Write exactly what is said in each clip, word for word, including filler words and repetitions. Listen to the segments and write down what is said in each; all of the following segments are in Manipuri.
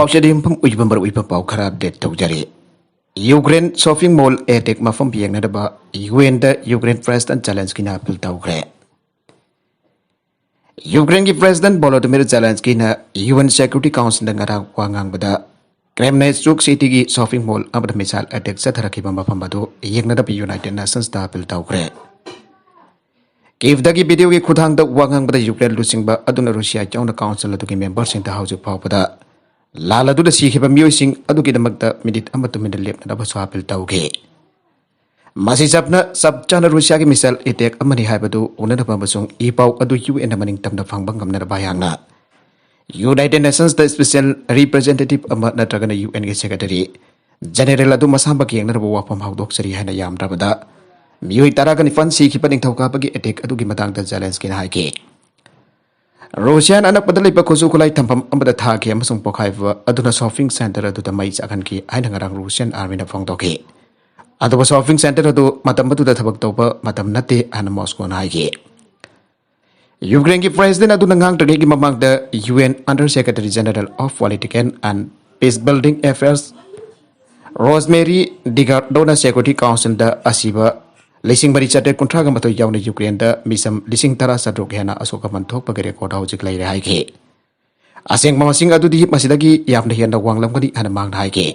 ꯄꯥꯎꯆꯦꯗ ꯌꯨꯝꯐꯝ ꯑꯣꯏꯕ ꯃꯔꯨꯑꯣꯏꯕ ꯄꯥꯎ ꯈꯔ ꯑꯞꯗꯦꯠ ꯇꯧꯖꯔꯤ꯫ ꯌꯨꯀ꯭ꯔꯦꯟ ꯁꯣꯄꯤꯡ ꯃꯣꯜ ꯑꯦꯇꯦꯛ ꯃꯐꯝ ꯌꯦꯡꯅꯅꯕ ꯌꯨ ꯑꯦꯟꯗ ꯌꯨꯀ꯭ꯔꯦꯟ ꯄ꯭ꯔꯦꯁꯤꯗꯦꯟꯠ ꯖꯦꯂꯦꯟꯁꯀꯤꯅ ꯑꯄꯤꯜ ꯇꯧꯈ꯭ꯔꯦ꯫ ꯌꯨꯀ꯭ꯔꯦꯟꯒꯤ ꯄ꯭ꯔꯦꯁꯤꯗꯦꯟꯠ ꯚꯣꯂꯣꯗꯤꯃꯤꯔ ꯖꯦꯂꯦꯟꯁꯀꯤꯅ ꯌꯨ ꯑꯦꯟ ꯁꯦꯀ꯭ꯌꯨꯔꯤꯇꯤ ꯀꯥꯎꯟꯁꯤꯜꯗ ꯉꯔꯥꯡ ꯋꯥ ꯉꯥꯡꯕꯗ, ꯀ꯭ꯔꯦꯝꯅꯦꯆꯨꯛ ꯁꯤꯇꯤꯒꯤ ꯁꯣꯄꯤꯡ ꯃꯣꯜ ꯑꯃꯗ ꯃꯤꯁꯥꯏꯜ ꯑꯦꯇꯦꯛ ꯆꯠꯊꯔꯛꯈꯤꯕ ꯃꯐꯝ ꯑꯗꯨ ꯌꯦꯡꯅꯅꯕ ꯌꯨꯅꯥꯏꯇꯦꯗ ꯅꯦꯁꯟꯁꯇ ꯑꯄꯤꯜ ꯇꯧꯈ꯭ꯔꯦ꯫ ꯀꯤꯚꯗꯒꯤ ꯚꯤꯗꯤꯑꯣꯒꯤ ꯈꯨꯠꯊꯥꯡꯗ ꯋꯥ ꯉꯥꯡꯕꯗ ꯌꯨꯀ꯭ꯔꯦꯟ ꯂꯨꯆꯤꯡꯕ ꯑꯗꯨꯅ ꯔꯨꯁꯤꯌꯥ ꯌꯥꯎꯅ ꯀꯥꯎꯟꯁꯤꯜ ꯑꯗꯨꯒꯤ ꯃꯦꯝꯕꯔꯁꯤꯡꯗ ꯍꯧꯖꯤꯛ ꯐꯥꯎꯕꯗ ꯂꯥꯜ ꯑꯗꯨꯗ ꯁꯤꯈꯤꯕ ꯃꯤꯑꯣꯏꯁꯤꯡ ꯑꯗꯨꯒꯤꯗꯃꯛꯇ ꯃꯤꯅꯤꯠ ꯑꯃ ꯇꯨꯃꯤꯟꯅ ꯂꯦꯞꯅꯅꯕꯁꯨ ꯑꯄꯤꯜ ꯇꯧꯈꯤ꯫ ꯃꯁꯤ ꯆꯞꯅ, ꯆꯞ ꯆꯥꯅ ꯔꯨꯁꯤꯌꯥꯒꯤ ꯃꯤꯁꯥꯏꯜ ꯑꯦꯇꯦꯛ ꯑꯃꯅꯤ ꯍꯥꯏꯕꯗꯨ ꯎꯅꯅꯕ ꯑꯃꯁꯨꯡ ꯏ ꯄꯥꯎ ꯑꯗꯨ ꯌꯨ ꯑꯦꯟꯗ ꯃꯅꯤꯡ ꯇꯝꯅ ꯐꯪꯕ ꯉꯝꯅꯅꯕ ꯍꯥꯏꯅ ꯌꯨꯅꯥꯏꯇꯦꯗ ꯅꯦꯁꯟꯁꯇ ꯁ꯭ꯄꯦꯁꯤꯌꯦꯜ ꯔꯤꯄ꯭ꯔꯦꯖꯦꯟꯇꯦꯇꯤꯚ ꯑꯃ ꯅꯠꯇ꯭ꯔꯒꯅ ꯌꯨ ꯑꯦꯟꯒꯤ ꯁꯦꯀ꯭ꯔꯦꯇꯔꯤ ꯖꯦꯅꯦꯔꯦꯜ ꯑꯗꯨ ꯃꯁꯥꯃꯛ ꯌꯦꯡꯅꯅꯕ ꯋꯥꯐꯝ ꯍꯧꯗꯣꯛꯆꯔꯤ ꯍꯥꯏꯅ ꯌꯥꯝꯗ꯭ꯔꯕꯗ ꯃꯤꯑꯣꯏ ꯇꯔꯥꯒ ꯅꯤꯄꯥꯟ ꯁꯤꯈꯤꯕ ꯅꯤꯡꯊꯧꯀꯥꯕꯒꯤ ꯑꯦꯇꯦꯛ ꯑꯗꯨꯒꯤ ꯃꯇꯥꯡꯗ ꯖꯦꯂꯦꯟꯁꯀꯤꯅ ꯍꯥꯏꯈꯤ꯫ ꯔꯨꯁꯤꯌꯥꯅ ꯑꯅꯛꯄꯗ ꯂꯩꯕ ꯈꯨꯠꯁꯨ ꯈꯨꯠꯂꯥꯏ ꯊꯝꯐꯝ ꯑꯃꯗ ꯊꯥꯈꯤ ꯑꯃꯁꯨꯡ ꯄꯣꯈꯥꯏꯕ ꯑꯗꯨꯅ ꯁꯣꯄꯤꯡ ꯁꯦꯟꯇꯔ ꯑꯗꯨꯗ ꯃꯩ ꯆꯥꯛꯍꯟꯈꯤ ꯍꯥꯏꯅ ꯉꯔꯥꯡ ꯔꯨꯁꯤꯌꯥꯟ ꯑꯥꯔꯃꯤꯅ ꯐꯣꯡꯗꯣꯛꯈꯤ꯫ ꯑꯗꯨꯕꯨ ꯁꯣꯄꯤꯡ ꯁꯦꯟꯇꯔ ꯑꯗꯨ ꯃꯇꯝ ꯑꯗꯨꯗ ꯊꯕꯛ ꯇꯧꯕ ꯃꯇꯝ ꯅꯠꯇꯦ ꯍꯥꯏꯅ ꯃꯣꯁꯀꯣꯅ ꯍꯥꯏꯈꯤ꯫ ꯌꯨꯀ꯭ꯔꯦꯟꯒꯤ ꯄ꯭ꯔꯦꯁꯤꯗꯦꯟꯠ ꯑꯗꯨꯅ ꯉꯥꯡꯗ꯭ꯔꯤꯉꯩꯒꯤ ꯃꯃꯥꯡꯗ U N Under Secretary General of Political and Peace Building Affairs Rosemary ꯗꯤꯒꯥꯔꯗꯣꯅ ꯁꯦꯀ꯭ꯌꯨꯔꯤꯇꯤ ꯀꯥꯎꯟꯁꯤꯜꯗ ꯑꯁꯤꯕ ꯂꯤꯁꯤꯡ ꯃꯔꯤ ꯆꯥꯇ꯭ꯔꯦꯠ ꯀꯨꯟꯊ꯭ꯔꯥꯒ ꯃꯥꯊꯣꯏ ꯌꯥꯎꯅ ꯌꯨꯀ꯭ꯔꯦꯟꯗ ꯃꯤꯆꯝ ꯂꯤꯁꯤꯡ ꯇꯔꯥ ꯆꯥꯇ꯭ꯔꯨꯛ ꯍꯦꯟꯅ ꯑꯁꯣꯛ ꯑꯄꯟ ꯊꯣꯛꯄꯒꯤ ꯔꯦꯀꯣꯔꯗ ꯍꯧꯖꯤꯛ ꯂꯩꯔꯦ ꯍꯥꯏꯈꯤ꯫ ꯑꯁꯦꯡꯕ ꯃꯁꯤꯡ ꯑꯗꯨꯗꯤ ꯃꯁꯤꯗꯒꯤ ꯌꯥꯝꯅ ꯍꯦꯟꯅ ꯋꯥꯡꯂꯝꯒꯅꯤ ꯍꯥꯏꯅ ꯃꯍꯥꯛꯅ ꯍꯥꯏꯈꯤ꯫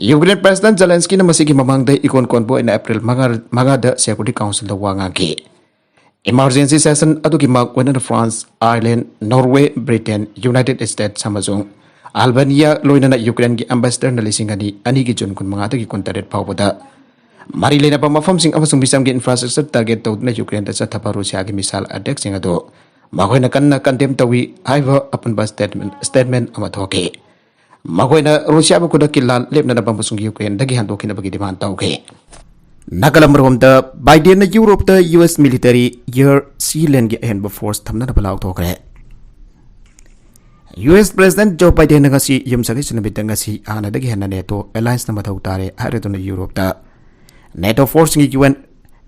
ꯌꯨꯀ꯭ꯔꯦꯟ ꯄ꯭ꯔꯦꯁꯤꯗꯦꯟꯠ ꯖꯦꯂꯦꯟꯁꯀꯤꯅ ꯃꯁꯤꯒꯤ ꯃꯃꯥꯡꯗ ꯏꯀꯣꯟ ꯀꯣꯟꯕ ꯑꯣꯏꯅ ꯑꯦꯄ꯭ꯔꯤꯜ ꯃꯉꯥ, ꯃꯉꯥꯗ ꯁꯦꯀ꯭ꯌꯨꯔꯤꯇꯤ ꯀꯥꯎꯟꯁꯤꯜꯗ ꯋꯥ ꯉꯥꯡꯈꯤ꯫ ꯏꯃꯥꯔꯖꯦꯟꯁꯤ ꯁꯦꯁꯟ ꯑꯗꯨꯒꯤ ꯃꯥꯛ ꯑꯣꯏꯅ France, ꯑꯥꯏꯔꯂꯦꯟ, Norway, Britain, United states ꯑꯃꯁꯨꯡ ꯑꯜꯕꯥꯅꯤꯌꯥ ꯂꯣꯏꯅꯅ ꯌꯨꯀ꯭ꯔꯦꯟꯒꯤ ꯑꯦꯝꯕꯦꯁꯦꯗꯔꯅ ꯂꯤꯁꯤꯡ ꯑꯅꯤ, ꯑꯅꯤꯒꯤ ꯖꯨꯟ ꯀꯨꯟꯃꯉꯥꯗꯒꯤ ꯀꯨꯟꯇꯔꯦꯠ ꯐꯥꯎꯕꯗ ꯃꯔꯤ ꯂꯩꯅꯕ ꯃꯐꯝꯁꯤꯡ ꯑꯃꯁꯨꯡ ꯃꯤꯆꯝꯒꯤ ꯏꯟꯐ꯭ꯔꯥꯁ꯭ꯇ꯭ꯔꯛꯆꯔ ꯇꯥꯔꯒꯦꯠ ꯇꯧꯗꯨꯅ ꯌꯨꯀ꯭ꯔꯦꯟꯗ ꯆꯠꯊꯕ ꯔꯨꯁꯤꯌꯥꯒꯤ ꯃꯤꯁꯥꯏꯜ ꯑꯦꯇꯦꯛꯁꯤꯡ ꯑꯗꯨ ꯃꯈꯣꯏꯅ ꯀꯟꯅ ꯀꯟꯗꯦꯝ ꯇꯧꯏ ꯍꯥꯏꯕ ꯑꯄꯨꯟꯕ ꯁ꯭ꯇꯦꯠꯃꯦꯟ, ꯁ꯭ꯇꯦꯠꯃꯦꯟ ꯑꯃ ꯊꯣꯛꯈꯤ꯫ ꯃꯈꯣꯏꯅ ꯔꯨꯁꯤꯌꯥꯕꯨ ꯈꯨꯗꯛꯀꯤ ꯂꯥꯟ ꯂꯦꯞꯅꯅꯕ ꯑꯃꯁꯨꯡ ꯌꯨꯀ꯭ꯔꯦꯟꯗꯒꯤ ꯍꯟꯗꯣꯛꯈꯤꯅꯕꯒꯤ ꯗꯤꯃꯥꯟ ꯇꯧꯈꯤ꯫ ꯅꯥꯀꯜ ꯑꯃꯔꯣꯝꯗ, ꯕꯥꯏꯗꯦꯟꯅ ꯌꯨꯔꯣꯞꯇ ꯌꯨ ꯑꯦꯁ ꯃꯤꯂꯤꯇꯔꯤ ꯑꯦꯌꯔ ꯁꯤ ꯂꯦꯟꯒꯤ ꯑꯍꯦꯟꯕ ꯐꯣꯔꯁ ꯊꯝꯅꯅꯕ ꯂꯥꯎꯊꯣꯛꯈ꯭ꯔꯦ꯫ ꯌꯨ ꯑꯦꯁ ꯄ꯭ꯔꯦꯁꯤꯗꯦꯟꯠ ꯖꯣ ꯕꯥꯏꯗꯦꯟꯅ ꯉꯁꯤ ꯌꯨꯝꯁꯥꯀꯩꯁꯥ ꯅꯨꯃꯤꯠꯇ ꯉꯁꯤ ꯍꯥꯟꯅꯗꯒꯤ ꯍꯦꯟꯅ ꯅꯦꯇꯣ ꯑꯦꯂꯥꯏꯟꯁꯅ ꯃꯊꯧ ꯇꯥꯔꯦ ꯍꯥꯏꯔꯗꯨꯅ ꯌꯨꯔꯣꯞꯇ ꯅꯦꯇꯣ ꯐꯣꯔꯁꯁꯤꯡꯒꯤ ꯌꯨ ꯑꯦꯟ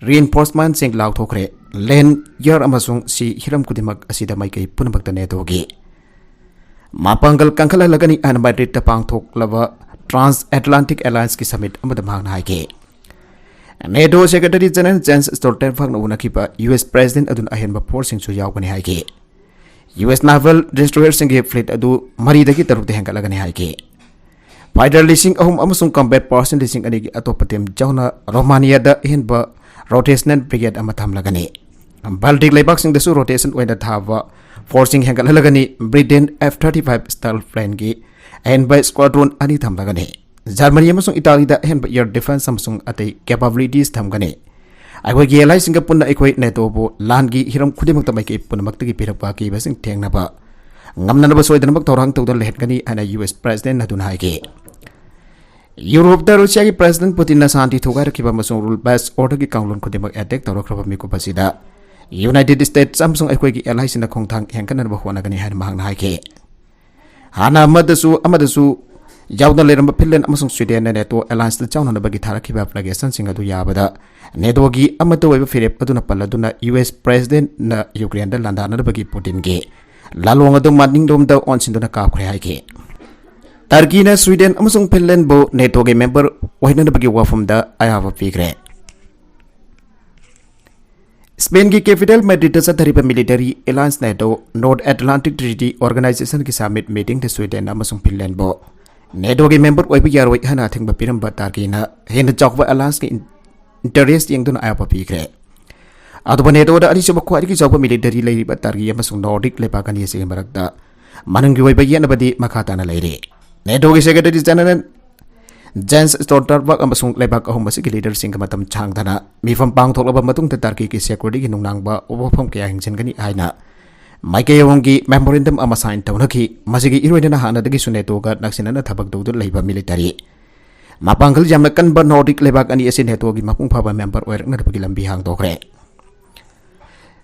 ꯔꯤꯏꯟꯐꯣꯔꯁꯃꯦꯟꯠꯁꯤꯡ ꯂꯥꯎꯊꯣꯛꯈ꯭ꯔꯦ꯫ ꯂꯦꯟ, ꯑꯦꯌꯔ ꯑꯃꯁꯨꯡ ꯁꯤ ꯍꯤꯔꯝ ꯈꯨꯗꯤꯡꯃꯛ ꯑꯁꯤꯗ ꯃꯥꯏꯀꯩ ꯄꯨꯝꯅꯃꯛꯇ ꯅꯦꯇꯣꯒꯤ ꯃꯄꯥꯡꯒꯜ ꯀꯟꯈꯠꯍꯜꯂꯒꯅꯤ ꯍꯥꯏꯅ ꯃꯥꯗ꯭ꯔꯤꯗꯇ ꯄꯥꯡꯊꯣꯛꯂꯕ Trans Atlantic Allianceꯀꯤ summit ꯑꯃꯗ ꯃꯍꯥꯛꯅ ꯍꯥꯏꯈꯤ꯫ NATO Secretary General Jens Stoltenbergꯅ ꯎꯅꯈꯤꯕ U S President ꯑꯗꯨꯅ ꯑꯍꯦꯟꯕ forceꯁꯤꯡꯁꯨ ꯌꯥꯎꯒꯅꯤ ꯍꯥꯏꯈꯤ꯫ U S naval destroyerꯁꯤꯡꯒꯤ fleet ꯑꯗꯨ ꯃꯔꯤꯗꯒꯤ ꯇꯔꯨꯛꯇ ꯍꯦꯟꯒꯠꯂꯒꯅꯤ ꯍꯥꯏꯈꯤ꯫ Fighter ꯂꯤꯁꯤꯡ ꯑꯍꯨꯝ ꯑꯃꯁꯨꯡ combat personnel ꯂꯤꯁꯤꯡ ꯑꯅꯤꯒꯤ ꯑꯇꯣꯞꯄ team ꯌꯥꯎꯅ ꯔꯣꯃꯥꯅꯤꯌꯥꯗ ꯑꯍꯦꯟꯕ rotational brigade ꯑꯃ ꯊꯝꯂꯒꯅꯤ꯫ Baltic ꯂꯩꯕꯥꯛꯁꯤꯡꯗꯁꯨ rotation ꯑꯣꯏꯅ ꯊꯥꯕ forceꯁꯤꯡ ꯍꯦꯟꯒꯠꯍꯜꯂꯒꯅꯤ꯫ Britain F thirty-five stealth planeꯒꯤ ꯑꯍꯦꯟꯕ squadron ꯑꯅꯤ ꯊꯝꯂꯒꯅꯤ꯫ Germany ꯑꯃꯁꯨꯡ Italyꯗ ꯑꯍꯦꯟꯕ air defence ꯑꯃꯁꯨꯡ ꯑꯇꯩ capabilities ꯊꯝꯒꯅꯤ꯫ ꯑꯩꯈꯣꯏꯒꯤ allyꯁꯤꯡꯒ ꯄꯨꯟꯅ ꯑꯩꯈꯣꯏ NATOꯕꯨ ꯂꯥꯟꯒꯤ ꯍꯤꯔꯝ ꯈꯨꯗꯤꯡꯃꯛꯇ ꯃꯥꯏꯀꯩ ꯄꯨꯝꯅꯃꯛꯇꯒꯤ ꯄꯤꯔꯛꯄ ꯑꯀꯤꯕꯁꯤꯡ ꯊꯦꯡꯅꯕ ꯉꯝꯅꯅꯕ ꯁꯣꯏꯗꯅꯃꯛ ꯊꯧꯔꯥꯡ ꯇꯧꯗꯨꯅ ꯂꯩꯍꯟꯒꯅꯤ ꯍꯥꯏꯅ U S Presidentꯅ ꯑꯗꯨꯅ ꯍꯥꯏꯈꯤ꯫ ꯌꯨꯔꯣꯞꯇ ꯔꯨꯁꯤꯌꯥꯒꯤ President Putinꯅ ꯁꯥꯟꯇꯤ ꯊꯨꯒꯥꯏꯔꯛꯈꯤꯕ ꯑꯃꯁꯨꯡ rule based orderꯒꯤ ꯀꯥꯡꯂꯣꯟ ꯈꯨꯗꯤꯡꯃꯛ attack ꯇꯧꯔꯛꯈ꯭ꯔꯕ ꯃꯤꯀꯨꯞ ꯑꯁꯤꯗ United States ꯑꯃꯁꯨꯡ ꯑꯩꯈꯣꯏꯒꯤ allyꯁꯤꯡꯅ ꯈꯣꯡꯊꯥꯡ ꯍꯦꯟꯒꯠꯅꯅꯕ ꯍꯣꯠꯅꯒꯅꯤ ꯍꯥꯏꯅ ꯃꯍꯥꯛꯅ ꯍꯥꯏꯈꯤ꯫ ꯍꯥꯟꯅ ꯑꯃꯗꯁꯨ ꯑꯃꯗꯁꯨ ꯌꯥꯎꯗꯅ ꯂꯩꯔꯝꯕ Finland ꯑꯃꯁꯨꯡ Swedenꯅ NATO allianceꯇ ꯆꯥꯎꯅꯅꯕꯒꯤ ꯊꯥꯔꯛꯈꯤꯕ applicationꯁꯤꯡ ꯑꯗꯨ ꯌꯥꯕꯗ NATOꯒꯤ ꯑꯃꯠꯇ ꯑꯣꯏꯕ ꯐꯤꯔꯦꯞ ꯑꯗꯨꯅ ꯄꯜꯂꯗꯨꯅ U S Presidentꯅ Ukraineꯗ ꯂꯥꯟꯗꯥꯅꯅꯕꯒꯤ Putinꯒꯤ ꯂꯥꯂꯣꯡ ꯑꯗꯨ ꯃꯅꯤꯡꯂꯣꯝꯗ ꯑꯣꯟꯁꯤꯟꯗꯨꯅ ꯀꯥꯞꯈ꯭ꯔꯦ ꯍꯥꯏꯈꯤ꯫ Turkeyꯅ Sweden ꯑꯃꯁꯨꯡ Finlandꯕꯨ NATOꯒꯤ member ꯑꯣꯏꯅꯅꯕꯒꯤ ꯋꯥꯐꯝꯗ ꯑꯌꯥꯕ ꯄꯤꯈ꯭ꯔꯦ꯫ Spainꯒꯤ capital Madridꯇ ꯆꯠꯊꯔꯤꯕ military alliance NATO North Atlantic Treaty Organizationꯒꯤ summit meetingꯗ Sweden ꯑꯃꯁꯨꯡ Finlandꯕꯨ NATOꯒꯤ member ꯑꯣꯏꯕ ꯌꯥꯔꯣꯏ ꯍꯥꯏꯅ ꯑꯊꯤꯡꯕ ꯄꯤꯔꯝꯕ Turkeyꯅ ꯍꯦꯟꯅ ꯆꯥꯎꯕ allianceꯀꯤ interest ꯌꯦꯡꯗꯨꯅ ꯑꯌꯥꯕ ꯄꯤꯈ꯭ꯔꯦ꯫ ꯑꯗꯨꯕꯨ NATOꯗ ꯑꯅꯤꯁꯨꯕ ꯈ꯭ꯋꯥꯏꯗꯒꯤ ꯆꯥꯎꯕ military ꯂꯩꯔꯤꯕ Turkey ꯑꯃꯁꯨꯡ Nordic ꯂꯩꯕꯥꯛ ꯑꯅꯤ ꯑꯁꯤꯒꯤ ꯃꯔꯛꯇ ꯃꯅꯨꯡꯒꯤ ꯑꯣꯏꯕ ꯌꯦꯠꯅꯕꯗꯤ ꯃꯈꯥ ꯇꯥꯅ ꯂꯩꯔꯤ꯫ NATOꯒꯤ Secretary General Jens Stoltenberg ꯑꯃꯁꯨꯡ ꯂꯩꯕꯥꯛ ꯑꯍꯨꯝ ꯑꯁꯤꯒꯤ leaderꯁꯤꯡꯒ ꯃꯇꯝ ꯁꯥꯡꯗꯅ ꯃꯤꯐꯝ ꯄꯥꯡꯊꯣꯛꯂꯕ ꯃꯇꯨꯡꯗ Turkeyꯒꯤ securityꯒꯤ ꯅꯨꯡꯅꯥꯡꯕ ꯋꯥꯐꯝ ꯀꯌꯥ ꯌꯦꯡꯁꯤꯟꯒꯅꯤ ꯍꯥꯏꯅ ꯃꯥꯏꯀꯩ ꯑꯍꯨꯝꯒꯤ memorandum ꯑꯃ sign ꯇꯧꯅꯈꯤ꯫ ꯃꯁꯤꯒꯤ ꯏꯔꯣꯏꯅꯅ ꯍꯥꯟꯅꯗꯒꯤꯁꯨ NATOꯒ ꯅꯛꯁꯤꯟꯅꯅ ꯊꯕꯛ ꯇꯧꯗꯨꯅ ꯂꯩꯕ military ꯃꯄꯥꯡꯒꯜ ꯌꯥꯝꯅ ꯀꯟꯕ Nordic ꯂꯩꯕꯥꯛ ꯑꯅꯤ ꯑꯁꯤ NATOꯒꯤ ꯃꯄꯨꯡ ꯐꯥꯕ member ꯑꯣꯏꯔꯛꯅꯅꯕꯒꯤ ꯂꯝꯕꯤ ꯍꯥꯡꯗꯣꯛꯈ꯭ꯔꯦ꯫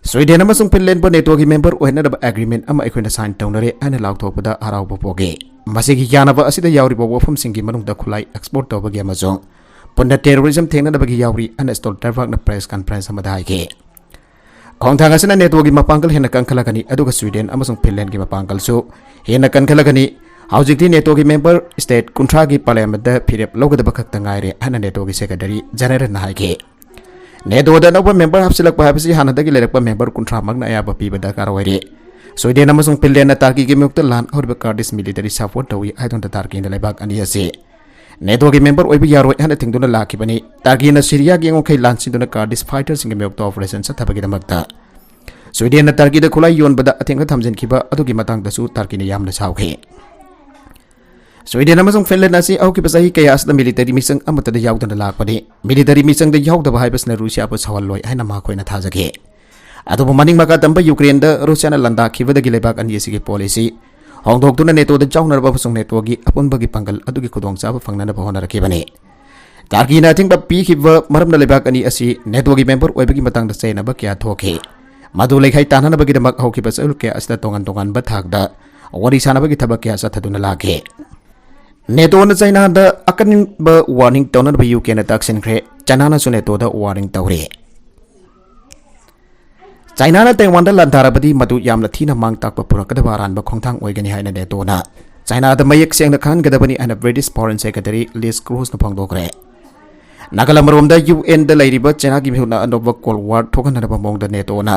Sweden ꯑꯃꯁꯨꯡ Finlandꯕꯨ NATOꯒꯤ member ꯑꯣꯏꯍꯟꯅꯕ agreement ꯑꯃ ꯑꯩꯈꯣꯏꯅ sign ꯇꯧꯅꯔꯦ ꯍꯥꯏꯅ ꯂꯥꯎꯊꯣꯛꯄꯗ ꯍꯔꯥꯎꯕ ꯄꯣꯛꯏ꯫ ꯃꯁꯤꯒꯤ ꯌꯥꯅꯕ ꯑꯁꯤꯗ ꯌꯥꯎꯔꯤꯕ ꯋꯥꯐꯝꯁꯤꯡꯒꯤ ꯃꯅꯨꯡꯗ ꯈꯨꯠꯂꯥꯏ export ꯇꯧꯕꯒꯤ ꯑꯃꯁꯨꯡ ꯄꯨꯟꯅ terrorism ꯊꯦꯡꯅꯅꯕꯒꯤ ꯌꯥꯎꯔꯤ ꯍꯥꯏꯅ Stoltenbergꯅ press conference ꯑꯃꯗ ꯍꯥꯏꯈꯤ꯫ ꯈꯣꯡꯊꯥꯡ ꯑꯁꯤꯅ ꯅꯦꯇꯣꯒꯤ ꯃꯄꯥꯡꯒꯜ ꯍꯦꯟꯅ ꯀꯟꯈꯠꯂꯛꯀꯅꯤ, ꯑꯗꯨꯒ ꯁ꯭ꯋꯤꯗꯦꯟ ꯑꯃꯁꯨꯡ ꯐꯤꯟꯂꯦꯟꯒꯤ ꯃꯄꯥꯡꯒꯜꯁꯨ ꯍꯦꯟꯅ ꯀꯟꯈꯠꯂꯛꯀꯅꯤ꯫ ꯍꯧꯖꯤꯛꯇꯤ ꯅꯦꯇꯣꯒꯤ ꯃꯦꯝꯕꯔ ꯁ꯭ꯇꯦꯠ ꯀꯨꯟꯊ꯭ꯔꯥꯒꯤ ꯄꯥꯔꯂꯤꯌꯥꯃꯦꯟꯠꯇ ꯐꯤꯔꯦꯞ ꯂꯧꯒꯗꯕ ꯈꯛꯇ ꯉꯥꯏꯔꯦ ꯍꯥꯏꯅ ꯅꯦꯇꯣꯒꯤ ꯁꯦꯀ꯭ꯔꯦꯇꯔꯤ ꯖꯦꯅꯔꯦꯜꯅ ꯍꯥꯏꯈꯤ꯫ ꯅꯦꯇꯣꯗ ꯑꯅꯧꯕ ꯃꯦꯝꯕꯔ ꯍꯥꯞꯆꯤꯜꯂꯛꯄ ꯍꯥꯏꯕꯁꯤ ꯍꯥꯟꯅꯗꯒꯤ ꯂꯩꯔꯛꯄ ꯃꯦꯝꯕꯔ ꯀꯨꯟꯊ꯭ꯔꯥꯃꯛꯅ ꯑꯌꯥꯕ ꯄꯤꯕ ꯗꯔꯀꯥꯔ ꯑꯣꯏꯔꯤ꯫ ꯁ꯭ꯋꯤꯗꯦꯟ ꯑꯃꯁꯨꯡ ꯐꯤꯟꯂꯦꯟꯅ ꯇꯔꯀꯤꯒꯤ ꯃꯥꯌꯣꯛꯇ ꯂꯥꯟ ꯍꯧꯔꯤꯕ ꯀꯥꯔꯗꯤꯁ ꯃꯤꯂꯤꯇꯔꯤ ꯁꯄꯣꯔꯠ ꯇꯧꯏ ꯍꯥꯏꯗꯨꯅ ꯇꯔꯀꯤꯅ ꯂꯩꯕꯥꯛ ꯑꯅꯤ ꯑꯁꯤ ꯅꯦꯇꯣꯒꯤ ꯃꯦꯝꯕꯔ ꯑꯣꯏꯕ ꯌꯥꯔꯣꯏ ꯍꯥꯏꯅ ꯊꯤꯡꯗꯨꯅ ꯂꯥꯛꯈꯤꯕꯅꯤ꯫ ꯇꯔꯀꯤꯅ ꯁꯤꯔꯤꯌꯥꯒꯤ ꯉꯝꯈꯩ ꯂꯥꯟꯁꯤꯟꯗꯨꯅ ꯀꯥꯔꯗꯤꯁ ꯐꯥꯏꯇꯔꯁꯤꯡꯒꯤ ꯃꯥꯌꯣꯛꯇ ꯑꯣꯄꯔꯦꯁꯟ ꯆꯠꯊꯕꯒꯤꯗꯃꯛꯇ ꯁ꯭ꯋꯤꯗꯦꯟꯅ ꯇꯔꯀꯤꯗ ꯈꯨꯠꯂꯥꯏ ꯌꯣꯟꯕꯗ ꯑꯊꯤꯡꯕ ꯊꯝꯖꯤꯟꯈꯤꯕ ꯑꯗꯨꯒꯤ ꯃꯇꯥꯡꯗꯁꯨ ꯇꯔꯀꯤꯅ ꯌꯥꯝꯅ ꯁꯥꯎꯈꯤ꯫ ꯁ꯭ꯋꯤꯗꯦꯟ ꯑꯃꯁꯨꯡ ꯐꯤꯟꯂꯦꯟ ꯑꯁꯤ ꯍꯧꯈꯤꯕ ꯆꯍꯤ ꯀꯌꯥ ꯑꯁꯤꯗ ꯃꯤꯂꯤꯇꯔꯤ ꯃꯤꯆꯪ ꯑꯃꯠꯇꯗ ꯌꯥꯎꯗꯅ ꯂꯥꯛꯄꯅꯤ꯫ ꯃꯤꯂꯤꯇꯔꯤ ꯃꯤꯆꯪꯗ ꯌꯥꯎꯗꯕ ꯍꯥꯏꯕꯁꯤꯅ ꯔꯨꯁꯤꯌꯥꯕꯨ ꯁꯥꯎꯍꯜꯂꯣꯏ ꯍꯥꯏꯅ ꯃꯈꯣꯏꯅ ꯊꯥꯖꯈꯤ꯫ ꯑꯗꯨꯕꯨ ꯃꯅꯤꯡ ꯃꯈꯥ ꯇꯝꯕ ꯌꯨꯀ꯭ꯔꯦꯟꯗ ꯔꯨꯁꯤꯌꯥꯅ ꯂꯥꯟꯗꯥꯈꯤꯕꯗꯒꯤ ꯂꯩꯕꯥꯛ ꯑꯅꯤ ꯑꯁꯤꯒꯤ ꯄꯣꯂꯤꯁꯤ ꯍꯣꯡꯗꯣꯛꯇꯨꯅ ꯅꯦꯇꯣꯗ ꯌꯥꯎꯅꯅꯕ ꯑꯃꯁꯨꯡ ꯅꯦꯇꯣꯒꯤ ꯑꯄꯨꯟꯕꯒꯤ ꯄꯥꯡꯒꯜ ꯑꯗꯨꯒꯤ ꯈꯨꯗꯣꯡꯆꯥꯕ ꯐꯪꯅꯅꯕ ꯍꯣꯠꯅꯔꯛꯈꯤꯕꯅꯤ꯫ ꯇꯔꯀꯤꯅ ꯑꯊꯤꯡꯕ ꯄꯤꯈꯤꯕ ꯃꯔꯝꯅ ꯂꯩꯕꯥꯛ ꯑꯅꯤ ꯑꯁꯤ ꯅꯦꯇꯣꯒꯤ ꯃꯦꯝꯕꯔ ꯑꯣꯏꯕꯒꯤ ꯃꯇꯥꯡꯗ ꯆꯌꯦꯠꯅꯕ ꯀꯌꯥ ꯊꯣꯛꯈꯤ꯫ ꯃꯗꯨ ꯂꯩꯈꯥꯏ ꯇꯥꯅꯅꯕꯒꯤꯗꯃꯛ ꯍꯧꯈꯤꯕ ꯆꯌꯣꯜ ꯀꯌꯥ ꯑꯁꯤꯗ ꯇꯣꯉꯥꯟ ꯇꯣꯉꯥꯟꯕ ꯊꯥꯛꯇ ꯋꯥꯔꯤ ꯁꯥꯅꯕꯒꯤ ꯊꯕꯛ ꯀꯌꯥ ꯆꯠꯊꯗꯨꯅ ꯂꯥꯛꯈꯤ꯫ ꯅꯦꯇꯣꯅ ꯆꯥꯏꯅꯥꯗ ꯑꯀꯟꯕ ꯋꯥꯔꯅꯤꯡ ꯇꯧꯅꯅꯕ ꯌꯨꯀ꯭ꯔꯦꯟꯗ ꯇꯛꯁꯤꯟꯈ꯭ꯔꯦ꯫ ꯆꯥꯏꯅꯥꯅꯁꯨ ꯅꯦꯇꯣꯗ ꯋꯥꯔꯅꯤꯡ ꯇꯧꯔꯤ꯫ ꯆꯥꯏꯅꯥꯅ ꯇꯥꯏꯋꯥꯟꯗ ꯂꯥꯟꯗꯥꯔꯕꯗꯤ ꯃꯗꯨ ꯌꯥꯝꯅ ꯊꯤꯅ ꯃꯥꯡ ꯇꯥꯛꯄ ꯄꯨꯔꯛꯀꯗꯕ ꯑꯔꯥꯟꯕ ꯈꯣꯡꯊꯥꯡ ꯑꯣꯏꯒꯅꯤ ꯍꯥꯏꯅ ꯅꯦꯇꯣꯅ ꯆꯥꯏꯅꯥꯗ ꯃꯌꯦꯛ ꯁꯦꯡꯅ ꯈꯪꯍꯟꯒꯗꯕꯅꯤ ꯍꯥꯏꯅ ꯕ꯭ꯔꯤꯇꯤꯁ ꯐꯣꯔꯦꯟ ꯁꯦꯀ꯭ꯔꯦꯇꯔꯤ ꯂꯤꯁ ꯀ꯭ꯔꯨꯁꯅ ꯐꯣꯡꯗꯣꯛꯈ꯭ꯔꯦ꯫ ꯅꯥꯒꯜ ꯑꯃꯔꯣꯝꯗ ꯌꯨ ꯑꯦꯟꯗ ꯂꯩꯔꯤꯕ ꯆꯥꯏꯅꯥꯒꯤ ꯃꯤꯍꯨꯠꯅ ꯑꯅꯧꯕ ꯀꯣꯜ ꯋꯥꯔ ꯊꯣꯛꯍꯟꯅꯕ ꯃꯑꯣꯡꯗ ꯅꯦꯇꯣꯅ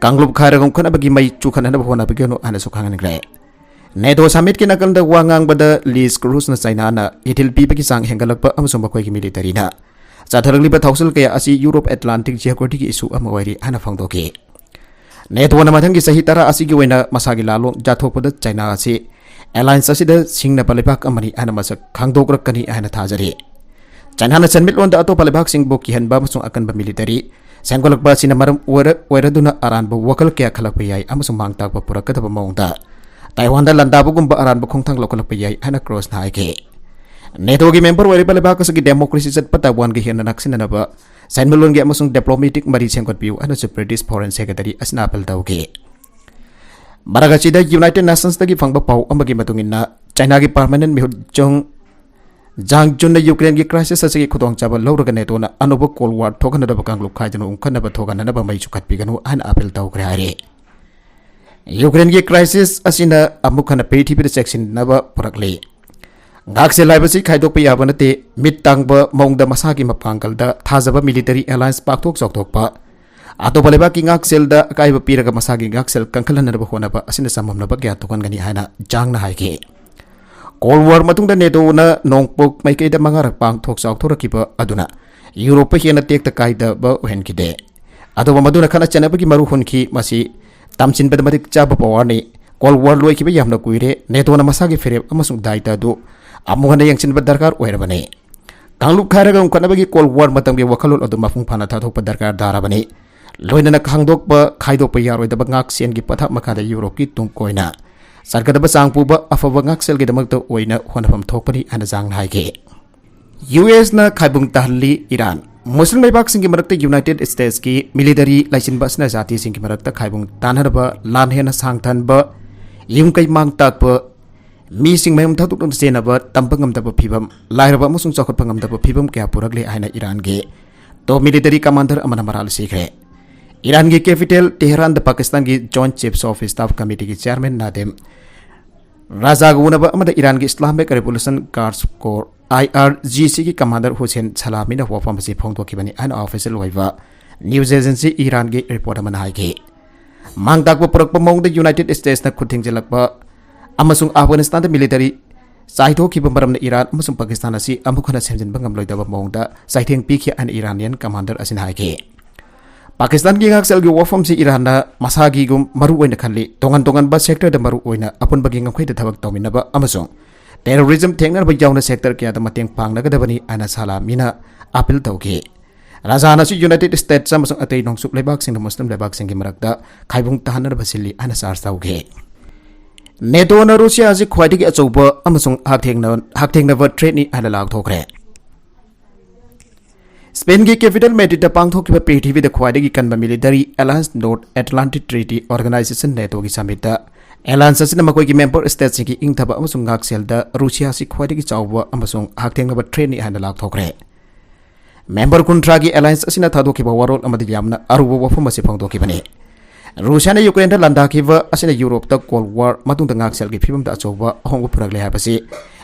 ꯀꯥꯡꯂꯨꯞ ꯈꯥꯏꯔꯒ ꯎꯪꯈꯠꯅꯕꯒꯤ ꯃꯩ ꯆꯨꯈꯠꯅꯅꯕ ꯍꯣꯠꯅꯕꯤꯒꯅꯨ ꯍꯥꯏꯅꯁꯨ ꯈꯪꯍꯟꯈ꯭ꯔꯦ꯫ ꯅꯦꯇꯣ ꯁꯃꯤꯠꯀꯤ ꯅꯥꯀꯜꯗ ꯋꯥ ꯉꯥꯡꯕꯗ ꯂꯤꯁ ꯀ꯭ꯔꯨꯁꯅ ꯆꯥꯏꯅꯥꯅ ꯏꯊꯤꯜ ꯄꯤꯕꯒꯤ ꯆꯥꯡ ꯍꯦꯟꯒꯠꯂꯛꯄ ꯑꯃꯁꯨꯡ ꯃꯈꯣꯏꯒꯤ ꯃꯤꯂꯤꯇꯔꯤꯅ ꯆꯠꯊꯔꯛꯂꯤꯕ ꯊꯧꯁꯤꯜ ꯀꯌꯥ ꯑꯁꯤ ꯌꯨꯔꯣꯞ ꯑꯦꯠꯂꯥꯟꯇꯤꯛ ꯖꯤꯑꯣꯒ꯭ꯔꯥꯐꯤꯒꯤ ꯏꯁꯨ ꯑꯃ ꯑꯣꯏꯔꯤ ꯍꯥꯏꯅ ꯐꯣꯡꯗꯣꯛꯈꯤ꯫ ꯅꯦꯇꯣꯅ ꯃꯊꯪꯒꯤ ꯆꯍꯤ ꯇꯔꯥ ꯑꯁꯤꯒꯤ ꯑꯣꯏꯅ ꯃꯁꯥꯒꯤ ꯂꯥꯜꯂꯣꯡ ꯌꯥꯊꯣꯛꯄꯗ ꯆꯥꯏꯅꯥ ꯑꯁꯤ ꯑꯦꯂꯥꯌꯟꯁ ꯑꯁꯤꯗ ꯁꯤꯡꯅꯕ ꯂꯩꯕꯥꯛ ꯑꯃꯅꯤ ꯍꯥꯏꯅ ꯃꯁꯛ ꯈꯪꯗꯣꯛꯂꯛꯀꯅꯤ ꯍꯥꯏꯅ ꯊꯥꯖꯔꯤ꯫ ꯆꯥꯏꯅꯥꯅ ꯁꯦꯟꯃꯤꯠꯂꯣꯟꯗ ꯑꯇꯣꯞꯄ ꯂꯩꯕꯥꯛꯁꯤꯡꯕꯨ ꯀꯤꯍꯟꯕ ꯑꯃꯁꯨꯡ ꯑꯀꯟꯕ ꯃꯤꯂꯤꯇꯔꯤ ꯁꯦꯝꯒꯠꯂꯛꯄ ꯑꯁꯤꯅ ꯃꯔꯝ ꯑꯣꯏꯔ-, ꯑꯣꯏꯔꯗꯨꯅ ꯑꯔꯥꯟꯕ ꯋꯥꯈꯜ ꯀꯌꯥ ꯈꯜꯂꯛꯄ ꯌꯥꯏ ꯑꯃꯁꯨꯡ ꯃꯥꯡ ꯇꯥꯛꯄ ꯄꯨꯔꯛꯀꯗꯕ ꯃꯑꯣꯡꯗ ꯇꯥꯏꯋꯥꯟꯗ ꯂꯥꯟꯗꯥꯕꯒꯨꯝꯕ ꯑꯔꯥꯟꯕ ꯈꯣꯡꯊꯥꯡ ꯂꯧꯈꯠꯂꯛꯄ ꯌꯥꯏ ꯍꯥꯏꯅ ꯀ꯭ꯔꯣꯁꯅ ꯍꯥꯏꯈꯤ꯫ ꯅꯦꯇꯣꯒꯤ ꯃꯦꯝꯕꯔ ꯑꯣꯏꯔꯤꯕ ꯂꯩꯕꯥꯛ ꯑꯁꯤꯒꯤ ꯗꯦꯃꯣꯀ꯭ꯔꯦꯁꯤ ꯆꯠꯄ ꯇꯥꯏꯋꯥꯟꯒ ꯍꯦꯟꯅ ꯅꯛꯁꯤꯟꯅꯅꯕ ꯁꯦꯟꯃꯤꯠꯂꯣꯟꯒꯤ ꯑꯃꯁꯨꯡ ꯗꯤꯄ꯭ꯂꯣꯃꯦꯇꯤꯛ ꯃꯔꯤ ꯁꯦꯝꯒꯠꯄꯤꯌꯨ ꯍꯥꯏꯅꯁꯨ ꯕ꯭ꯔꯤꯇꯤꯁ ꯐꯣꯔꯦꯟ ꯁꯦꯀ꯭ꯔꯦꯇꯔꯤ ꯑꯁꯤꯅ ꯑꯥꯄꯤꯜ ꯇꯧꯈꯤ꯫ ꯃꯔꯛ ꯑꯁꯤꯗ ꯌꯨꯅꯥꯏꯇꯦꯗ ꯅꯦꯁꯟꯁꯇꯒꯤ ꯐꯪꯕ ꯄꯥꯎ ꯑꯃꯒꯤ ꯃꯇꯨꯡ ꯏꯟꯅ, ꯆꯥꯏꯅꯥꯒꯤ ꯄꯔꯃꯥꯅꯦꯟꯠ ꯃꯤꯍꯨꯠ ꯖꯣꯡ ꯖꯥꯡ ꯖꯨꯟꯅ ꯌꯨꯀ꯭ꯔꯦꯟꯒꯤ crisis ꯑꯁꯤꯒꯤ ꯈꯨꯗꯣꯡꯆꯥꯕ ꯂꯧꯔꯒ ꯅꯦꯇꯣꯅ ꯑꯅꯧꯕ Cold War ꯊꯣꯛꯍꯟꯅꯗꯕ ꯀꯥꯡꯂꯨꯞ ꯈꯥꯏꯗꯨꯅ ꯎꯪꯈꯠꯅꯕ ꯊꯣꯛꯍꯟꯅꯅꯕ ꯃꯩꯁꯨ ꯈꯠꯄꯤꯒꯅꯨ ꯍꯥꯏꯅ appeal ꯇꯧꯈ꯭ꯔꯦ ꯍꯥꯏꯔꯤ꯫ ꯌꯨꯀ꯭ꯔꯦꯟꯒꯤ crisis ꯑꯁꯤꯅ ꯑꯃꯨꯛ ꯍꯟꯅ ꯄ꯭ꯔꯤꯊꯤꯕꯤꯗ ꯆꯦꯛꯁꯤꯟꯅꯕ ꯄꯨꯔꯛꯂꯤ꯫ ꯉꯥꯛꯁꯦꯜ ꯍꯥꯏꯕꯁꯤ ꯈꯥꯏꯗꯣꯛꯄ ꯌꯥꯕ ꯅꯠꯇꯦ꯫ ꯃꯤꯠ ꯇꯥꯡꯕ ꯃꯑꯣꯡꯗ ꯃꯁꯥꯒꯤ ꯃꯄꯥꯡꯒꯜꯗ ꯊꯥꯖꯕ military alliance ꯄꯥꯛꯊꯣꯛ ꯆꯥꯎꯊꯣꯛꯄ, ꯑꯇꯣꯞꯄ ꯂꯩꯕꯥꯛꯀꯤ ꯉꯥꯛꯁꯦꯜꯗ ꯑꯀꯥꯏꯕ ꯄꯤꯔꯒ ꯃꯁꯥꯒꯤ ꯉꯥꯛꯁꯦꯜ ꯀꯟꯈꯠꯍꯟꯅꯕ ꯍꯣꯠꯅꯕ ꯑꯁꯤꯅ ꯆꯃꯝꯅꯕ ꯀꯌꯥ ꯊꯣꯛꯍꯟꯒꯅꯤ ꯍꯥꯏꯅ ꯖꯥꯡꯅ ꯍꯥꯏꯈꯤ꯫ Cold War ꯃꯇꯨꯡꯗ ꯅꯦꯇꯣꯅ ꯅꯣꯡꯄꯣꯛ ꯃꯥꯏꯀꯩꯗ ꯃꯉꯥꯔꯛ ꯄꯥꯡꯊꯣꯛ ꯆꯥꯎꯊꯣꯔꯛꯈꯤꯕ ꯑꯗꯨꯅ ꯌꯨꯔꯣꯞꯄ ꯍꯦꯟꯅ ꯇꯦꯛꯇ ꯀꯥꯏꯗꯕ ꯑꯣꯏꯍꯟꯈꯤꯗꯦ꯫ ꯑꯗꯨꯕꯨ ꯃꯗꯨꯅ ꯈꯠꯅ ꯆꯩꯅꯕꯒꯤ ꯃꯔꯨ ꯍꯨꯟꯈꯤ꯫ ꯃꯁꯤ ꯇꯝꯁꯤꯟꯕꯗ ꯃꯇꯤꯛ ꯆꯥꯕ powerꯅꯤ꯫ Cold War ꯂꯣꯏꯈꯤꯕ ꯌꯥꯝꯅ ꯀꯨꯏꯔꯦ꯫ ꯅꯦꯇꯣꯅ ꯃꯁꯥꯒꯤ ꯐꯤꯔꯦꯞ ꯑꯃꯁꯨꯡ ꯗꯥꯏꯇ ꯑꯗꯨ ꯑꯃꯨꯛ ꯍꯟꯅ ꯌꯦꯡꯁꯤꯟꯕ ꯗꯔꯀꯥꯔ ꯑꯣꯏꯔꯕꯅꯤ꯫ ꯀꯥꯡꯂꯨꯞ ꯈꯥꯏꯔꯒ ꯎꯪꯈꯠꯅꯕꯒꯤ Cold War ꯃꯇꯝꯒꯤ ꯋꯥꯈꯜꯂꯣꯟ ꯑꯗꯨ ꯃꯄꯨꯡ ꯐꯥꯅ ꯊꯥꯗꯣꯛꯄ ꯗꯔꯀꯥꯔ ꯇꯥꯔꯕꯅꯤ꯫ ꯂꯣꯏꯅꯅ ꯈꯥꯡꯗꯣꯛꯄ, ꯈꯥꯏꯗꯣꯛꯄ ꯌꯥꯔꯣꯏꯗꯕ ꯉꯥꯛꯁꯦꯟꯒꯤ ꯄꯊꯥꯞ ꯃꯈꯥꯗ ꯌꯨꯔꯣꯞꯀꯤ ꯇꯨꯡ ꯀꯣꯏꯅ ꯆꯠꯀꯗꯕ ꯆꯥꯡ ꯄꯨꯕ ꯑꯐꯕ ꯉꯥꯛꯁꯦꯜꯒꯤꯗꯃꯛꯇ ꯑꯣꯏꯅ ꯍꯣꯠꯅꯐꯝ ꯊꯣꯛꯄꯅꯤ ꯍꯥꯏꯅ ꯖꯥꯡꯅ ꯍꯥꯏꯈꯤ꯫ U ꯑꯦꯁꯅ ꯈꯥꯏꯕꯨꯡ ꯇꯥꯍꯜꯂꯤ Iran. ꯃꯨꯁꯂꯤꯝ ꯂꯩꯕꯥꯛꯁꯤꯡꯒꯤ ꯃꯔꯛꯇ United Statesꯀꯤ military ꯂꯩꯁꯤꯟꯕ ꯑꯁꯤꯅ ꯖꯥꯇꯤꯁꯤꯡꯒꯤ ꯃꯔꯛꯇ ꯈꯥꯏꯕꯨꯡ ꯇꯥꯅꯅꯕ ꯂꯥꯟ ꯍꯦꯟꯅ ꯁꯥꯡꯊꯍꯟꯕ, ꯌꯨꯝ ꯀꯩ ꯃꯥꯡ ꯇꯥꯛꯄ, ꯃꯤꯁꯤꯡ ꯃꯌꯨꯝ ꯊꯥꯗꯣꯛꯇꯨꯅ ꯆꯦꯟꯅꯕ, ꯇꯝꯕ ꯉꯝꯗꯕ ꯐꯤꯕꯝ, ꯂꯥꯏꯔꯕ ꯑꯃꯁꯨꯡ ꯆꯥꯎꯈꯠꯄ ꯉꯝꯗꯕ ꯐꯤꯕꯝ ꯀꯌꯥ ꯄꯨꯔꯛꯂꯦ ꯍꯥꯏꯅ ꯏꯔꯥꯟꯒꯤ top military commander ꯑꯃꯅ ꯃꯔꯥꯜ ꯁꯤꯈ꯭ꯔꯦ꯫ ꯏꯔꯥꯟꯒꯤ capital ꯇꯦꯍꯔꯥꯟꯗ ꯄꯥꯀꯤꯁꯇꯥꯟꯒꯤ Joint Chiefs of Staff Committeeꯒꯤ chairman ꯅꯥꯗꯤꯝ ꯔꯥꯖꯥꯒ ꯎꯅꯕ ꯑꯃꯗ ꯏꯔꯥꯟꯒꯤ Islamic Revolution Guards Corps, IRGCꯒꯤ commander Hussain ꯁꯂꯥꯃꯤꯅ ꯋꯥꯐꯝ ꯑꯁꯤ ꯐꯣꯡꯗꯣꯛꯈꯤꯕꯅꯤ ꯍꯥꯏꯅ official ꯑꯣꯏꯕ news agency ꯏꯔꯥꯟꯒꯤ report ꯑꯃꯅ ꯍꯥꯏꯈꯤ꯫ ꯃꯥꯡ ꯇꯥꯛꯄ ꯄꯨꯔꯛꯄ ꯃꯑꯣꯡꯗ United Statesꯅ ꯈꯨꯠ ꯊꯤꯡꯖꯤꯜꯂꯛꯄ ꯑꯃꯁꯨꯡ ꯑꯐꯒꯥꯅꯤꯁꯇꯥꯟꯗ military ꯆꯥꯏꯊꯣꯛꯈꯤꯕ ꯃꯔꯝꯅ ꯏꯔꯥꯟ ꯑꯃꯁꯨꯡ ꯄꯥꯀꯤꯁꯇꯥꯟ ꯑꯁꯤ ꯑꯃꯨꯛ ꯍꯟꯅ ꯁꯦꯝꯖꯤꯟꯕ ꯉꯝꯂꯣꯏꯗꯕ ꯃꯑꯣꯡꯗ ꯆꯩꯊꯦꯡ ꯄꯤꯈꯤ ꯍꯥꯏꯅ Iranian commander ꯑꯁꯤꯅ ꯍꯥꯏꯈꯤ꯫ ꯄꯥꯀꯤꯁꯇꯥꯟꯒꯤ ꯉꯥꯛꯁꯦꯜꯒꯤ ꯋꯥꯐꯝꯁꯤ ꯏꯔꯥꯟꯅ ꯃꯁꯥꯒꯤꯒꯨꯝ ꯃꯔꯨ ꯑꯣꯏꯅ ꯈꯜꯂꯤ꯫ ꯇꯣꯉꯥꯟ ꯇꯣꯉꯥꯟꯕ sectorꯗ ꯃꯔꯨ ꯑꯣꯏꯅ ꯑꯄꯨꯟꯕꯒꯤ ꯉꯝꯈꯩꯗ ꯊꯕꯛ ꯇꯧꯃꯤꯟꯅꯕ ꯑꯃꯁꯨꯡ terrorism ꯊꯦꯡꯅꯅꯕ ꯌꯥꯎꯅ sector ꯀꯌꯥꯗ ꯃꯇꯦꯡ ꯄꯥꯡꯅꯒꯗꯕꯅꯤ ꯍꯥꯏꯅ ꯁꯂꯥꯃꯤꯅ appeal ꯇꯧꯈꯤ꯫ ꯔꯥꯖꯥꯅꯁꯨ United States ꯑꯃꯁꯨꯡ ꯑꯇꯩ ꯅꯣꯡꯆꯨꯞ ꯂꯩꯕꯥꯛꯁꯤꯡꯅ ꯃꯨꯁꯂꯤꯝ ꯂꯩꯕꯥꯛꯁꯤꯡꯒꯤ ꯃꯔꯛꯇ ꯈꯥꯏꯕꯨꯡ ꯇꯥꯍꯟꯅꯅꯕ ꯁꯤꯜꯂꯤ ꯍꯥꯏꯅ charge ꯇꯧꯈꯤ꯫ ꯅꯦꯇꯣꯅ ꯔꯨꯁꯤꯌꯥ ꯑꯁꯤ ꯈ꯭ꯋꯥꯏꯗꯒꯤ ꯑꯆꯧꯕ ꯑꯃꯁꯨꯡ ꯍꯛꯊꯦꯡꯅ-, ꯍꯛꯊꯦꯡꯅꯕ threatꯅꯤ ꯍꯥꯏꯅ ꯂꯥꯎꯊꯣꯛꯈ꯭ꯔꯦ꯫ ꯁ꯭ꯄꯦꯟꯒꯤ capital Madridꯗ ꯄꯥꯡꯊꯣꯛꯈꯤꯕ ꯄ꯭ꯔꯤꯊꯤꯕꯤꯗ ꯈ꯭ꯋꯥꯏꯗꯒꯤ ꯀꯟꯕ military alliance North Atlantic Treaty Organization NATOꯒꯤ summitꯇ ꯑꯦꯂꯥꯌꯟꯁ ꯑꯁꯤꯅ ꯃꯈꯣꯏꯒꯤ ꯃꯦꯝꯕꯔ ꯁ꯭ꯇꯦꯠꯁꯤꯡꯒꯤ ꯏꯪꯊꯕ ꯑꯃꯁꯨꯡ ꯉꯥꯛꯁꯦꯜꯗ ꯔꯨꯁꯤꯌꯥ ꯑꯁꯤ ꯈ꯭ꯋꯥꯏꯗꯒꯤ ꯆꯥꯎꯕ ꯑꯃꯁꯨꯡ ꯍꯛꯊꯦꯡꯅꯕ ꯊ꯭ꯔꯦꯠꯅꯤ ꯍꯥꯏꯅ ꯂꯥꯎꯊꯣꯛꯈ꯭ꯔꯦ꯫ ꯃꯦꯝꯕꯔ ꯀꯨꯟꯊ꯭ꯔꯥꯒꯤ ꯑꯦꯂꯥꯌꯟꯁ ꯑꯁꯤꯅ ꯊꯥꯗꯣꯛꯈꯤꯕ ꯋꯥꯔꯣꯜ ꯑꯃꯗ ꯌꯥꯝꯅ ꯑꯔꯨꯕ ꯋꯥꯐꯝ ꯑꯁꯤ ꯐꯣꯡꯗꯣꯛꯈꯤꯕꯅꯤ꯫ ꯔꯨꯁꯤꯌꯥꯅ ꯌꯨꯀ꯭ꯔꯦꯟꯗ ꯂꯥꯟꯗꯥꯈꯤꯕ ꯑꯁꯤꯅ ꯌꯨꯔꯣꯞꯇ ꯀꯣꯜꯗ ꯋꯥꯔ ꯃꯇꯨꯡꯗ ꯉꯥꯛꯁꯦꯜꯒꯤ ꯐꯤꯕꯝꯗ ꯑꯆꯧꯕ ꯑꯍꯣꯡꯕ ꯄꯨꯔꯛꯂꯦ ꯍꯥꯏꯕꯁꯤ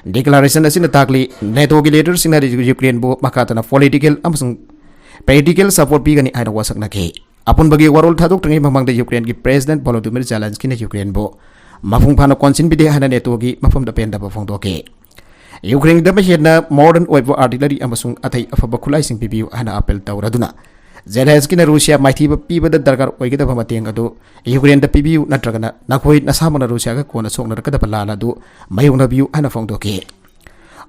ꯗꯤꯀ꯭ꯂꯥꯔꯦꯁꯟ ꯑꯁꯤꯅ ꯇꯥꯛꯂꯤ꯫ ꯅꯦꯇꯣꯒꯤ ꯂꯤꯗꯔꯁꯤꯡꯅ ꯌꯨꯀ꯭ꯔꯦꯟꯕꯨ ꯃꯈꯥ ꯇꯥꯅ ꯄꯣꯂꯤꯇꯤꯀꯦꯜ ꯑꯃꯁꯨꯡ ꯄꯦꯔꯤꯇꯤꯀꯦꯜ ꯁꯄꯣꯔꯠ ꯄꯤꯒꯅꯤ ꯍꯥꯏꯅ ꯋꯥꯁꯛꯅꯈꯤ꯫ ꯑꯄꯨꯟꯕꯒꯤ ꯋꯥꯔꯣꯜ ꯊꯥꯗꯣꯛꯇ꯭ꯔꯤꯉꯩ ꯃꯃꯥꯡꯗ ꯌꯨꯀ꯭ꯔꯦꯟꯒꯤ ꯄ꯭ꯔꯦꯁꯤꯗꯦꯟꯠ ꯚꯣꯂꯣꯗꯤꯃꯤꯔ ꯖꯦꯂꯦꯟꯁꯀꯤꯅ ꯌꯨꯀ꯭ꯔꯦꯟꯕꯨ ꯃꯄꯨꯡ ꯐꯥꯅ ꯀꯣꯟꯁꯤꯟꯕꯤꯗꯦ ꯍꯥꯏꯅ ꯅꯦꯇꯣꯒꯤ ꯃꯐꯝꯗ ꯄꯦꯟꯗꯕ ꯐꯣꯡꯗꯣꯛꯈꯤ꯫ ꯌꯨꯀ꯭ꯔꯦꯟꯒꯤꯗꯃꯛ ꯍꯦꯟꯅ ꯃꯣꯗꯔꯟ ꯑꯣꯏꯕ ꯑꯥꯔꯇꯤꯂꯔꯤ ꯑꯃꯁꯨꯡ ꯑꯇꯩ ꯑꯐꯕ ꯈꯨꯠꯂꯥꯏꯁꯤꯡ ꯄꯤꯕꯤꯌꯨ ꯍꯥꯏꯅ ꯑꯄꯤꯜ ꯇꯧꯔꯗꯨꯅ ꯖꯦꯂꯦꯟꯁꯀꯤꯅ ꯔꯨꯁꯤꯌꯥ ꯃꯥꯏꯊꯤꯕ ꯄꯤꯕꯗ ꯗꯔꯀꯥꯔ ꯑꯣꯏꯒꯗꯕ ꯃꯇꯦꯡ ꯑꯗꯨ ꯌꯨꯀ꯭ꯔꯦꯟꯗ ꯄꯤꯕꯤꯌꯨ, ꯅꯠꯇ꯭ꯔꯒꯅ ꯅꯈꯣꯏ ꯅꯁꯥꯃꯛꯅ ꯔꯨꯁꯤꯌꯥꯒ ꯀꯣꯟꯅ ꯁꯣꯛꯅꯔꯛꯀꯗꯕ ꯂꯥꯟ ꯑꯗꯨ ꯃꯥꯌꯣꯛꯅꯕꯤꯌꯨ ꯍꯥꯏꯅ ꯐꯣꯡꯗꯣꯛꯈꯤ꯫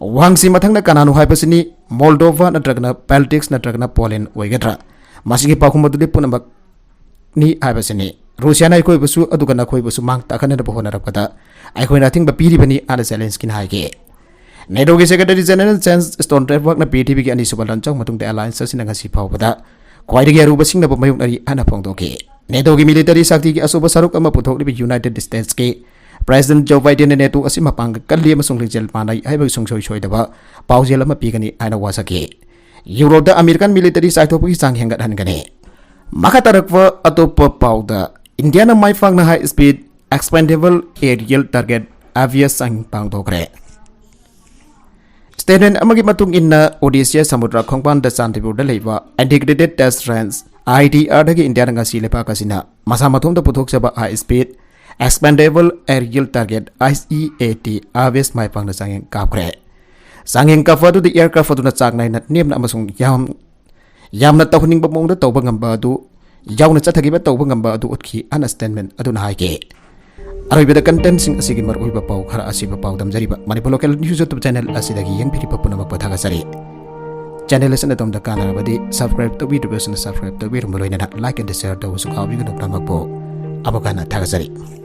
ꯋꯥꯍꯪꯁꯤ ꯃꯊꯪꯗ ꯀꯅꯥꯅꯣ ꯍꯥꯏꯕꯁꯤꯅꯤ꯫ ꯃꯣꯜꯗꯣꯚꯥ ꯅꯠꯇ꯭ꯔꯒꯅ ꯕꯦꯜꯇꯤꯛꯁ ꯅꯠꯇ꯭ꯔꯒꯅ ꯄꯣꯂꯦꯟ ꯑꯣꯏꯒꯗ꯭ꯔꯥ? ꯃꯁꯤꯒꯤ ꯄꯥꯎꯈꯨꯝ ꯑꯗꯨꯗꯤ ꯄꯨꯝꯅꯃꯛꯅꯤ ꯍꯥꯏꯕꯁꯤꯅꯤ꯫ ꯔꯨꯁꯤꯌꯥꯅ ꯑꯩꯈꯣꯏꯕꯨꯁꯨ ꯑꯗꯨꯒ ꯅꯈꯣꯏꯕꯨꯁꯨ ꯃꯥꯡ ꯇꯥꯛꯍꯟꯅꯕ ꯍꯣꯠꯅꯔꯛꯄꯗ ꯑꯩꯈꯣꯏꯅ ꯑꯊꯤꯡꯕ ꯄꯤꯔꯤꯕꯅꯤ ꯍꯥꯏꯅ ꯖꯦꯂꯦꯟꯁꯀꯤꯅ ꯍꯥꯏꯈꯤ꯫ ꯅꯦꯇꯣꯒꯤ ꯁꯦꯀ꯭ꯔꯦꯇꯔꯤ ꯖꯦꯅꯔꯦꯜ ꯖꯦꯟꯁ ꯁ꯭ꯇꯣꯜꯇꯦꯟꯕꯔꯒꯅ ꯄ꯭ꯔꯤꯊꯤꯕꯤꯒꯤ ꯑꯅꯤꯁꯨꯕ ꯂꯥꯟꯖꯥꯎ ꯃꯇꯨꯡꯗ ꯑꯦꯂꯥꯌꯟꯁ ꯑꯁꯤꯅ ꯉꯁꯤ ꯐꯥꯎꯕꯗ ꯈ꯭ꯋꯥꯏꯗꯒꯤ ꯑꯔꯨꯕ ꯁꯤꯡꯅꯕ ꯃꯥꯌꯣꯛꯅꯔꯤ ꯍꯥꯏꯅ ꯐꯣꯡꯗꯣꯛꯈꯤ꯫ ꯅꯦꯇꯣꯒꯤ ꯃꯤꯂꯤꯇꯔꯤ ꯁꯛꯇꯤꯒꯤ ꯑꯆꯧꯕ ꯁꯔꯨꯛ ꯑꯃ ꯄꯨꯊꯣꯛꯂꯤꯕ ꯌꯨꯅꯥꯏꯇꯦꯗ ꯁ꯭ꯇꯦꯠꯁꯀꯤ ꯄ꯭ꯔꯦꯁꯤꯗꯦꯟꯠ ꯖꯣ ꯕꯥꯏꯗꯦꯟꯅ ꯅꯦꯇꯣ ꯑꯁꯤ ꯃꯄꯥꯡꯒꯜ ꯀꯜꯂꯤ ꯑꯃꯁꯨꯡ ꯂꯤꯡꯖꯦꯜ ꯃꯥꯟꯅꯩ ꯍꯥꯏꯕꯒꯤ ꯁꯨꯡꯁꯣꯏ ꯁꯣꯏꯗꯕ ꯄꯥꯎꯖꯦꯜ ꯑꯃ ꯄꯤꯒꯅꯤ ꯍꯥꯏꯅ ꯋꯥꯁꯛꯈꯤ꯫ ꯌꯨꯔꯣꯞꯇ ꯑꯃꯦꯔꯤꯀꯥꯟ ꯃꯤꯂꯤꯇꯔꯤ ꯆꯥꯏꯊꯣꯛꯄꯒꯤ ꯆꯥꯡ ꯍꯦꯟꯒꯠꯍꯟꯒꯅꯤ꯫ ꯃꯈꯥ ꯇꯥꯔꯛꯄ ꯑꯇꯣꯞꯄ ꯄꯥꯎꯗ, ꯏꯟꯗꯤꯌꯥꯅ ꯃꯥꯏ ꯄꯥꯛꯅ ꯍꯥꯏ ꯁ꯭ꯄꯤꯗ ꯑꯦꯛꯁꯄꯦꯟꯗꯦꯕꯜ ꯑꯦꯔꯤꯌꯦꯜ ꯇꯥꯔꯒꯦꯠ ꯑꯥꯏ ꯑꯦꯁ ꯆꯥꯡꯌꯦꯡ ꯄꯥꯡꯊꯣꯛꯈ꯭ꯔꯦ꯫ ꯁ꯭ꯇꯦꯠꯃꯦꯟꯠ ꯑꯃꯒꯤ ꯃꯇꯨꯡ ꯏꯟꯅ, ꯑꯣꯗꯤꯁꯥ ꯁꯃꯨꯗ꯭ꯔ ꯈꯣꯡꯕꯥꯟꯗ ꯆꯥꯟꯗꯤꯄꯨꯔꯗ ꯂꯩꯕ integrated test range, I T ꯑꯥꯔꯗꯒꯤ ꯏꯟꯗꯤꯌꯥꯅ ꯉꯁꯤ ꯂꯩꯕꯥꯛ ꯑꯁꯤꯅ ꯃꯁꯥ ꯃꯊꯣꯝꯇ ꯄꯨꯊꯣꯛꯆꯕ high speed expendable aerial target, I E A T, ꯑꯥꯏ ꯑꯦꯁ ꯃꯥꯏ ꯄꯥꯛꯅ ꯆꯥꯡꯌꯦꯡ ꯀꯥꯞꯈ꯭ꯔꯦ꯫ ꯆꯥꯡꯌꯦꯡ ꯀꯥꯞꯄ ꯑꯗꯨꯗ ꯑꯦꯌꯔꯀ꯭ꯔꯥꯐ ꯑꯗꯨꯅ ꯆꯥꯡ ꯅꯥꯏꯅ ꯅꯦꯝꯅ ꯑꯃꯁꯨꯡ ꯌꯥꯝ, ꯌꯥꯝꯅ ꯇꯧꯍꯟꯅꯤꯡꯕ ꯃꯑꯣꯡꯗ ꯇꯧꯕ ꯉꯝꯕ ꯑꯗꯨ ꯌꯥꯎꯅ ꯆꯠꯊꯈꯤꯕ ꯇꯧꯕ ꯉꯝꯕ ꯑꯗꯨ ꯎꯠꯈꯤ ꯍꯥꯏꯅ ꯁ꯭ꯇꯦꯠꯃꯦꯟꯠ ꯑꯗꯨꯅ ꯍꯥꯏꯈꯤ꯫ ꯑꯔꯣꯏꯕꯗ ꯀꯟꯇꯦꯟꯠꯁꯤꯡ ꯑꯁꯤꯒꯤ ꯃꯔꯨꯑꯣꯏꯕ ꯄꯥꯎ ꯈꯔ ꯑꯁꯤꯕꯨ ꯄꯥꯎꯗꯝꯖꯔꯤꯕ Manipur local news YouTube channel ꯑꯁꯤꯗꯒꯤ ꯌꯦꯡꯕꯤꯔꯤꯕ ꯄꯨꯝꯅꯃꯛꯄꯨ ꯊꯥꯒꯠꯆꯔꯤ꯫ ꯆꯦꯅꯦꯜ ꯑꯁꯤꯅ ꯑꯗꯣꯝꯗ ꯀꯥꯟꯅꯔꯕꯗꯤ ꯁꯕꯁꯀ꯭ꯔꯥꯏꯕ ꯇꯧꯕꯤꯗ꯭ꯔꯤꯕꯁꯤꯡꯅ ꯁꯕꯁꯀ꯭ꯔꯥꯏꯕ ꯇꯧꯕꯤꯔꯝꯕ ꯂꯣꯏꯅꯅ ꯂꯥꯏꯛ ꯑꯦꯟ ꯁꯤꯌꯔ ꯇꯧꯕꯁꯨ ꯀꯥꯎꯕꯤꯒꯅꯨ ꯄꯨꯝꯅꯃꯛꯄꯨ꯫ ꯑꯃꯨꯛ ꯍꯟꯅ ꯊꯥꯒꯠꯆꯔꯤ꯫